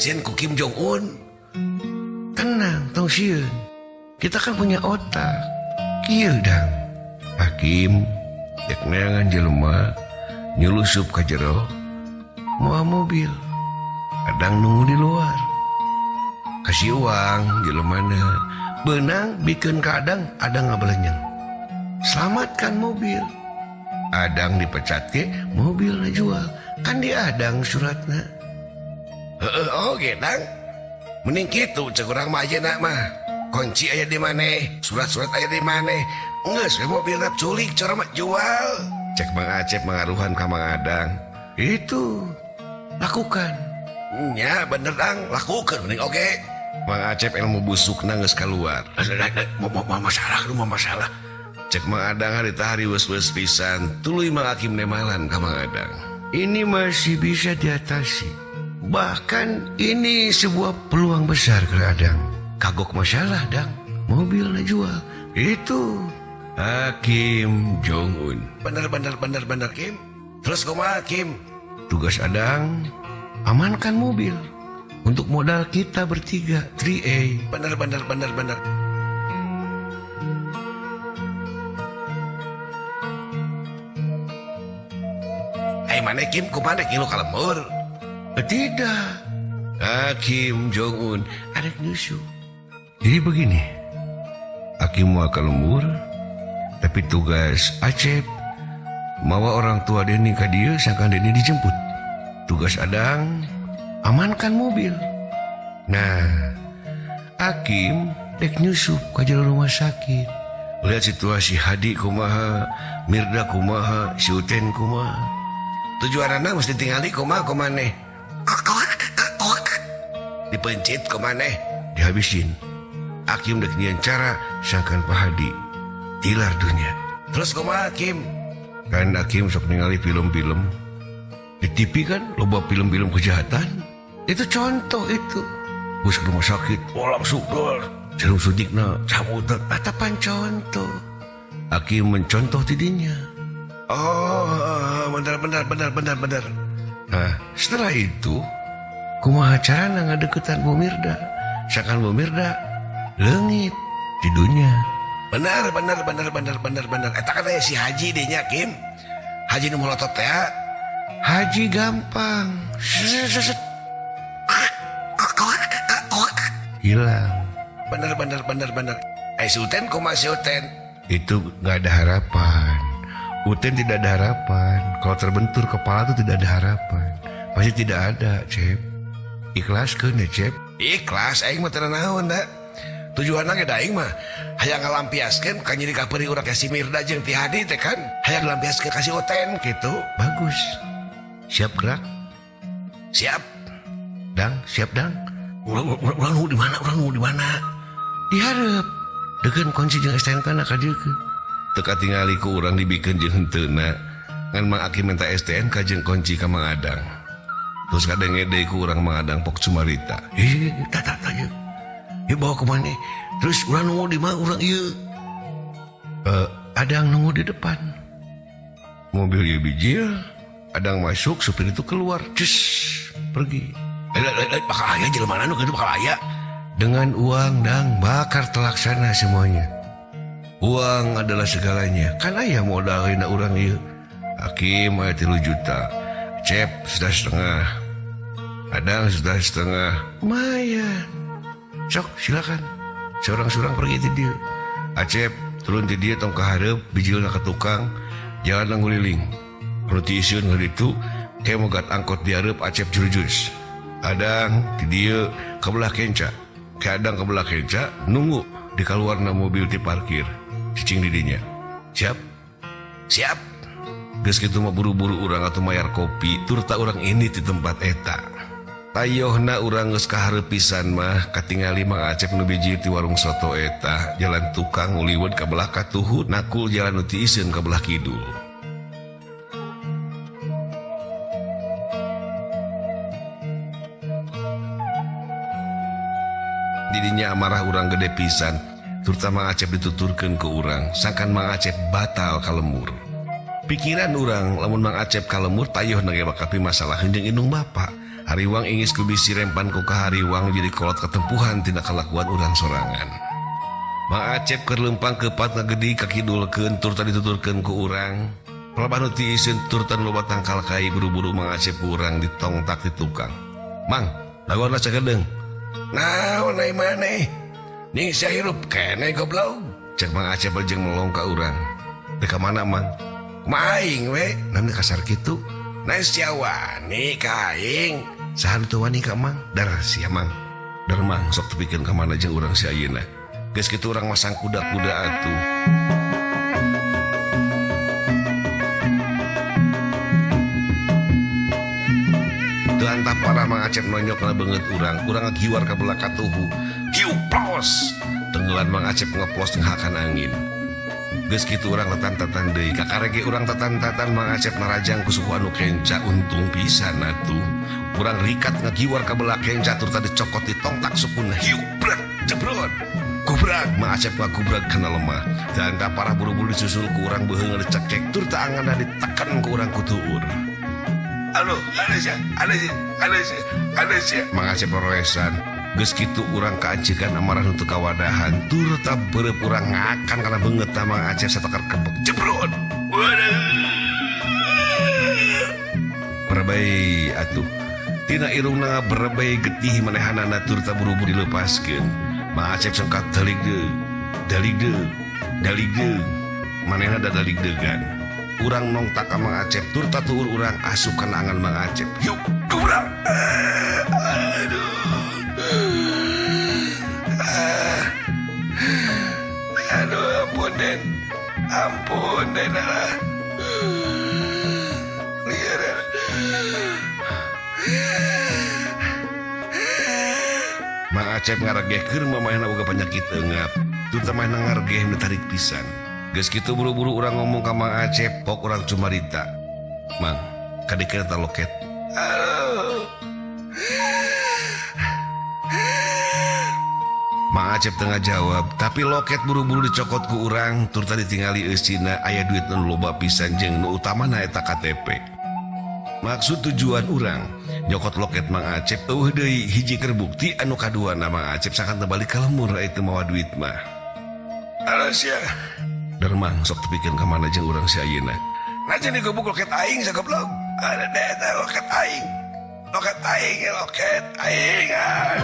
Sieun ku Kim Jong Un. Tenang, tong sieun. Kita kan punya otak. Kieu dang. Hakim dek neangan jelema nyulusup ka jero mawa mobil. Adang nunggu di luar. Kasih uang jelemana. Beunang bikeun ka Adang, Adang ngabelenyeng. Selamatkan mobil. Adang dipecat ge, mobil jual. Kan di Adang suratna. Heeh, oge dang. Mending kitu cek urang mah ayeuna mah. Kunci aya di maneh, surat-surat aya di maneh. Geus we mobilna culik cara mah jual. Cek Mang Acep mangaruhan ka Mang Adang. Itu lakukan. Nya bener dang, lakukan mending oge. Mang Acep ilmu busukna geus kaluar. Mau masalah, lu mau masalah. Cek Mang Adang harita hariweus-weus pisan, tuluy Mang Hakim nemalan ka Mang Adang. Ini masih bisa diatasi. Bahkan ini sebuah peluang besar ke Adang. Kagok masalah dang, mobilnya jual. Itu Hakim Jong Un. Bener bener bener bener Kim. Terus kumaha Kim? Tugas Adang amankan mobil untuk modal kita bertiga 3A. Bener bener bener bener. Ai maneh Kim kumaha dek ngilu ka lembur? Tidak. Hakim Jong Un arek nyusu. Jadi begini, Hakim mau ke lembur, tapi tugas Acep mawa orang tua Denny ka dieu sangkan Denny dijemput. Tugas Adang amankan mobil. Nah, Hakim dek nyusup ka jero rumah sakit. Lihat situasi Hadi kumaha, Mirda kumaha, si Uten kumaha. Tujuanana mesti tingali kumaha kumaneh. Dipencit kumaneh, dihabisin. Hakim dek nyieun cara sangkan Pak Hadi tilar dunia. Terus kumaha Kim? Kan Hakim sok ningali film-film di TV kan loba film-film kejahatan. Itu contoh itu. Bus ke rumah sakit, oh langsung dor. Jarum suntikna cabut. Atapan contoh. Hakim mencontoh tidinya. Oh, benar benar benar benar benar. Nah, setelah itu kumaha carana ngadeukeutan Bu Mirda? Sangkan Bu Mirda leungit di dunia. Benar benar benar benar benar benar. Eta kan aya si Haji deh nya Kim. Haji nu molotot teh. Haji gampang. Set. Hilang. Benar benar benar benar. Si Uten kumaha si Uten? Itu nggak ada harapan. Uten tidak ada harapan. Kalau terbentur kepala tuh tidak ada harapan. Pasti tidak ada, Cep. Ikhlaskeun ya, Cep. Ikhlas aing mah teu naon da. Tujuanna ge da aing mah hayang ngalampiaskeun ka nyeri kapeurih urang ka si Mirda jeung ti Hadi teh kan. Hayang ngalampiaskeun ka si Uten gitu. Bagus. Siap gerak? Siap. Dang, siap dang. Urang nunggu di mana? Urang nunggu di mana? Dihareup. Deukeun kunci jeung STNK na ka dieu keun. Teu katingali ku urang dibikeun jeung henteuna. Ngan Mang Aki minta STNK jeung kunci ka Mang Adang. Terus kadenge deui ku urang Mang Adang pok cumarita. Ih, tak tak tak ieu. Ieu bawa ke mana? Terus urang nunggu di mana urang ieu? Adang nunggu di depan. Mobil ieu bijil, Adang masuk, supir itu keluar, cus, pergi. Bakal aya jelema nu kitu bakal aya. Dengan uang dang bakar terlaksana semuanya. Uang adalah segalanya. Kan aya modal dina urang ieu. Hakim aya 3 juta. Cep sudah setengah. Adang sudah setengah. Lumayan. Sok silakan. Seorang-seorang pergi ti dieu. Acep turun ti dieu tong ka hareup bijilna ka tukang jalan nguliling. Roti iseun ka ditu ke mogat angkot di hareup Acep jurujus. Adang ti dieu ka belah kenca. Ke Adang ka belah kenca nunggu di kaluarna mobil ti parkir. Cicing di dinya. Siap? Siap. Geus kitu mah buru-buru urang atuh mayar kopi turta urang ini di tempat eta. Tayohna urang geus kahareup pisan mah katingali Mang Acep nu bijil ti warung soto eta jalan tukang nguliwet ka belah katuhu nakul jalan nu tiiseun ka belah kidul. Didinya amarah urang gede pisan. Turta Mang Acep dituturkeun ke urang, sangkan Mang Acep batal ka lembur. Pikiran urang lamun Mang Acep ka lembur tayuh na ge bakal masalah jeung indung bapa. Hariwang ingis ku bisi rempan ku kahariwang jadi kolot ketempuhan tina kalakuan urang sorangan. Mang Acep keur leumpang kepat ngagedi kakidulkeun turta dituturkeun ku urang. Pelabah nu tiiseun turta nu loba tangkal kai buru-buru Mang Acep ku urang ditongtak di tukang. Mang, laguanna sagedeung. Naon ai maneh? Ning sia hirup keneh goblok. Cek Mang Acep jeung melong ka urang. Teu ka mana Mang? Kumaha aing we? Naon kasar kitu? Nah sia wani ka aing. Saha nu teu wani ka Mang? Dar sia Mang. Dar Mang sok tepikeun ka mana jeung urang si ayeuna. Geus kitu urang masang kuda-kuda atuh. Teu antap parah Mang Acep nonyok kana beungeut urang. Urang ngagiwar ka belah katuhu. Hiu plos. Tenggelan Mang Acep ngeplos ngahakan angin. Geus kitu urang tetan-tetan deui. Kakarege urang tetan-tetan Mang Acep narajang ku suku anu kenca untung pisan atuh. Urang rikat ngagiwar ka belah kenca turta dicokot ditongtak sukuna. Hiu brek jebrot. Gubrak Mang Acep ngagubrag kana lemah. Dan tak parah buru-buru disusul ku urang beuheung dicekek turta anganna ditekan ku urang ku tuur. Aduh, ada sia, ada sia, ada sia, ada sia. Mang Acep roresan. Geus kitu urang kaancekan amarah nu teu kawadahan turta beureub urang ngakan kana beungeut Mang Acep satakar kebek jebrot. Waduh. Berebei atuh. Tina irungna berebei getih manehanana turta buru-buru dilepaskeun. Mang Acep sangkat dalig deug, dalig deug, dalig deug. Manehna da dalig degan. Urang nongtak ka Mang Acep turta tuur urang asup kana angan Mang Acep. Yuk, gubrak. Aduh. Aduh, ampun Den. Ampun Den. Liar. Mang Acep ngaregeh keur mamahna boga penyakit eungap. Turta mahna ngaregeh nu tarik pisan. Geus kitu buru-buru urang ngomong ka Mang Acep, pok urang cumarita. Mang, kadikeun eta loket. Aduh. Mang Acep teu ngajawab, tapi loket buru-buru dicokot ku urang, turta ditingali eusina aya duit nu loba pisan jeung nu utamana eta KTP. Maksud tujuan urang nyokot loket Mang Acep eueuh deui hiji keur bukti anu kaduana Mang Acep sangkan teu balik ka lemur aya teu mawa duit mah. Alah sia. Dar Mang sok tepikeun ka mana jeung urang si ayeuna. Najan digobok loket aing sagoblok. Ada eta loket aing. Loket aing, loket aing. Ah.